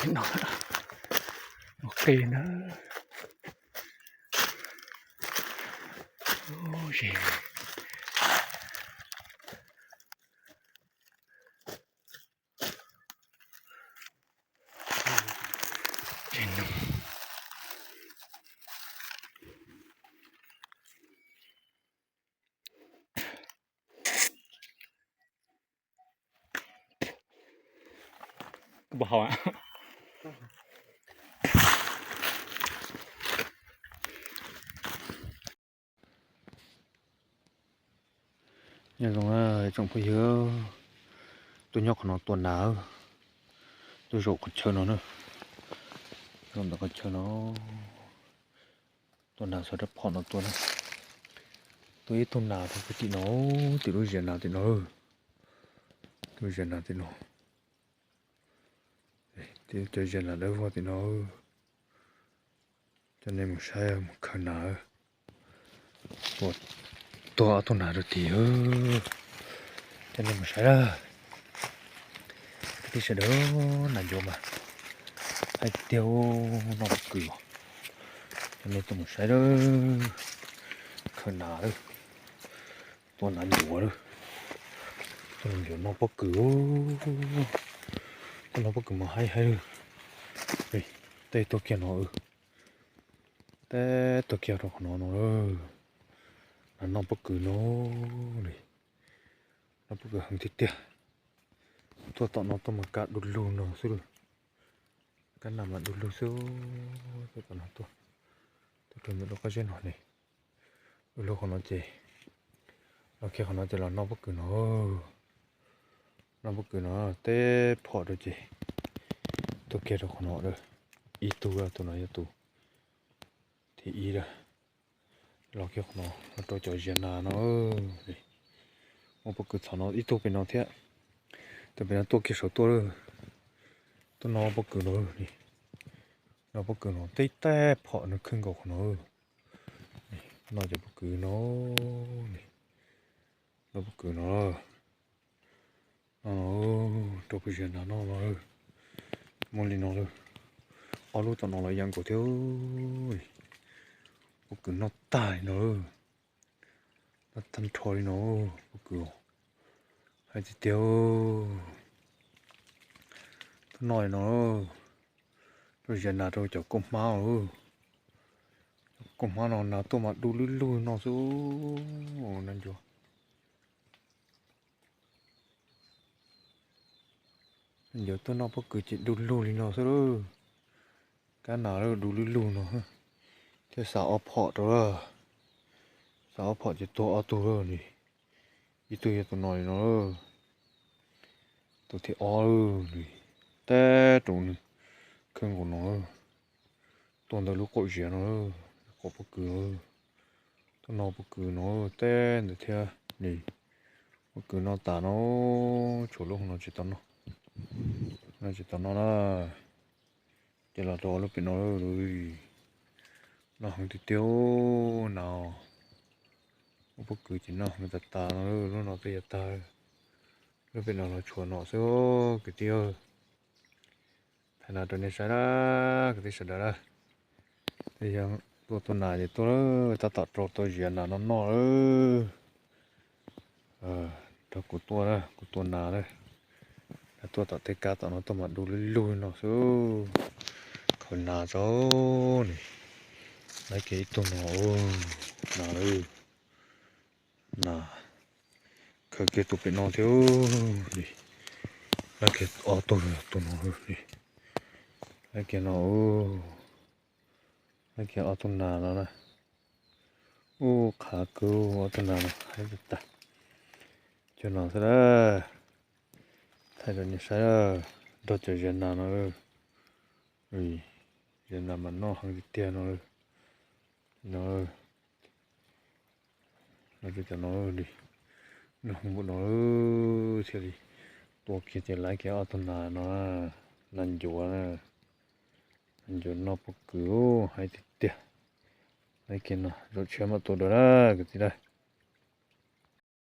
no, ua qis na. Nyob zoo tsoom phooj ywg, tuaj nyob qhov no tua nas, tuaj zaum qhov chaw no na, zaum ntawm qhov chaw no, tua nas xov rab phom no tua na, tua ib tug nas rau tim no, tim lub ziav nas tim no, tim lub ziav nas tim no, cov ziav nas dawb vog tim no. Coj nej mus saib mus khaws nas, tua ob tug nas rau tim. Coj nej mus saib lawm. Kwv tij sawv daws, nas ncuav mas haib tiag, noj pob kws. Coj nej tuaj mus saib lawm, khaws nas lawm, tua nas ncuav lawm, tua nas ncuav noj pob kws. Tuaj noj pob kws mas haib haib lawm. Tej tuag kiag no, tej tuag kiag rau qhov no no lawm. Nas noj pob kws no li, noj pob kws heev tiag tiag. Tuaj tom no tuaj mas kab du lug no xwb lawm, kab nas mas du lug xwb. Tuaj tom no tuaj, tuaj rau ntawm lub qab zeb no ne. Lub qhov no ces, los kiag qhov no ces los noj pob kws no, noj pob kws no tej phom rau ces tuaj kiag rau qhov no lawm. Ib tug, tus no yog tus thib ib lawm. Los kiag qhov no los rau cov ziav nas no, muaj pob kws txhom no ib tug pem no thiab. Tus pem no tuaj kiag saum tuaj lawm, tuaj noj pob kws no, noj pob kws no tej tej phom nws khwb nkaus qhov no. Noj cov pob kws no, noj pob kws no, no rau peb ziav nas noj no. Muaj li no lawm, ob lub tom no los yeej nkaus thiab. Pob kws noj tag li no, noj tag nrho li no, pob kws haib tiag tiag. Tuaj noj li no, rau ziav nas rau cov kauj hmab, cov kauj hmab no nas tuaj mas du lug lug no xwb, nas ncuav. Ncuav tuaj noj pob kws ces du lug li no xwb lawm. Kab nas lawm du lug lug no, thiaj xav ob phom rau lawm. Xav ob phom ces tuag ob tug lawm ni. Ib tug yog tus no li no, tus thib ob lawm ni. Teb rau nws khwb nkaus no, tuaj ntawm lub qaum ziav no, qaum pob kws no, tuaj noj pob kws no teb ntawd thiab ni. Pob kws noj tas no, tshuav lub hauv no tsis tau noj, no tsis tau noj na. Ces los rau lub pem no, noj heev tiag tiag na. Muaj pob kws ces noj heev tas tas no, lub no twb yuav tag, lub pem no los tshuav no xwb kwv tij. Thaij no rau nej saib na, kwv tij sawv daws na. Tej yog tuaj tua nas ces tuaj tab tom rau tau ziav nas no noj lawm. Rau kuv tuaj na, kuv tua nas na. Tuaj tom tej kab tom no tuaj mas du lug lug no xwb. Khaws nas tso ni, laib kiag ib tug no, nas lawm. Nas khaws kiag tus pem no thiab li. Laib kiag ob tug, tus no li. Laib kiag no, laib kiag ob tug nas no na. Ub, qhav kawg, ob tug nas no haib tag. Cov no xwb na, thaij rau nej saib, nrog cov ziav nas no. Ziav nas mas noj heev tiag tiag no. No, no, cov no li, noj heev npaum no thiaj li tua kiag ces laib kiag ob tug nas no, nas ncuav, nas ncuav noj pob kws haib tiag tiag. Laib kiag no, zaum tshiab mam tua dua na kwv tij na.